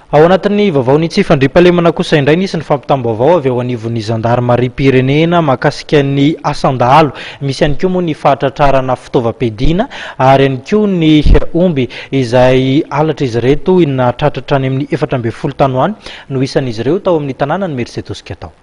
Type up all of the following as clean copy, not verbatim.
Ao anatin'ny vaovaon'ny tsy fandriampahalemana kosa indray, nisy ny fampitam-baovao avy ao anivon'ny zandarimariam-pirenena mahakasika ny asan-dahalo. Misy ihany koa moa ny fahatratrarana fitaovam-piadiana ary ihany koa ny omby izay halatra izy ireto nahatratra hatrany amin'ny 14 tany ho any no isan'izy ireo tao amin'ny tanànan'i Imerintsiatosika tao.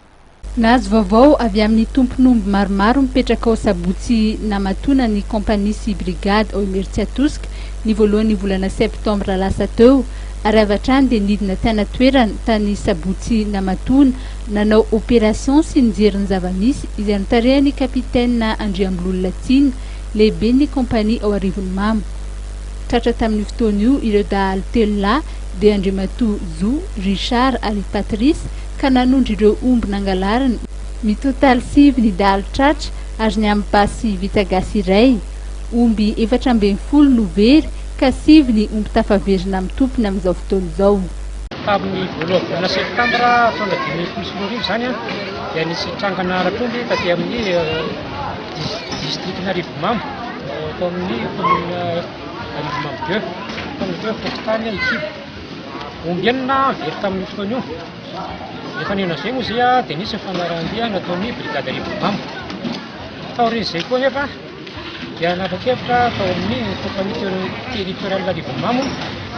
Nahazo vaovao avy amin'ny tompon'omby maromaro mipetraka ao Sabotsy Namatoana ny kaompania sy brigady ao Imerintsiatosika ny voalohan'ny volana septambra lasa teo ary avy hatrany dia nidina tany an-toerana tany Sabotsy Namatoana nanao opération sy nijery ny zava-misy izay notarihan'ny Capitaine Andriambololona Tiana lehiben'ny kaompania ao Arivonimamo. Tratra tamin'io fotoana io ireo dahalo telo lahy dia Andriamatoa Zo, Richard ary Patrice ka nanondro ireo omby nangalariny. Mitotaly sivy ny dahalo tratra ary niampy basy vita gasy iray. Omby 14 no very ka sivy ny omby tafaverina amin'ny tompony amin'izao fotoana izao. Tamin'ny voalohan'ny volana septambra taona 2015 izany dia nisy trangana halatr'omby taty amin'ny distrikan'Arivonimamo tao amin'ny commune Arivonimamo deux, tao amin'ny atao hoe fokontany Ikibo. Omby enina very tamin'io fotoana io. Rehefa niheno an'izay moa izay dia nisy ny fanarahan-dia nataon'ny brigade Arivonimamo. Taorian'izay koa anefa dia nanapa-kevitra tao amin'ny compagnie territoriale Arivonimamo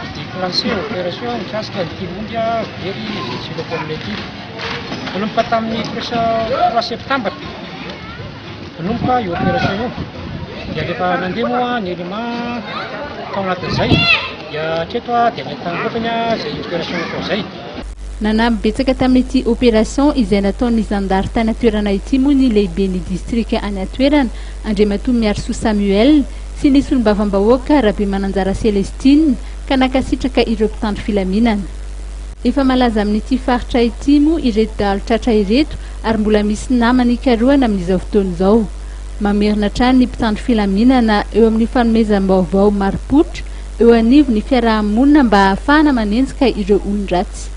hi-déclencher opération mikasika an'ity omby very izay tsy hitako aminay ity. Nanomboka tamin'ny trois septembre nanomboka io opération io dia rehefa nandeha moa ny élément tao anatin'izay dia hatreto dia nahitana vokany izay opération natao izay. Nanampy betsaka tamin'ity opération izay nataon'ny zandary tany an-toerana ity moa ny lehiben'ny distrika any an-toerana, Andriamatoa Miarisoa Samuel, sy ny solombavambahoaka Rabemananjara Celestine ka nankasitraka ireo mpitandro filaminana. Efa malaza amin'ity faritra ity moa ireto dahalo tratra ireto ary mbola misy namany ikarohana amin'izao fotoana izao. Mamerina hatrany ny mpitandro filaminana eo amin'ny fanomezam-baovao marim-pototra eo anivon'ny fiaraha-monina mba hahafahana manenjika ireo olon-dratsy.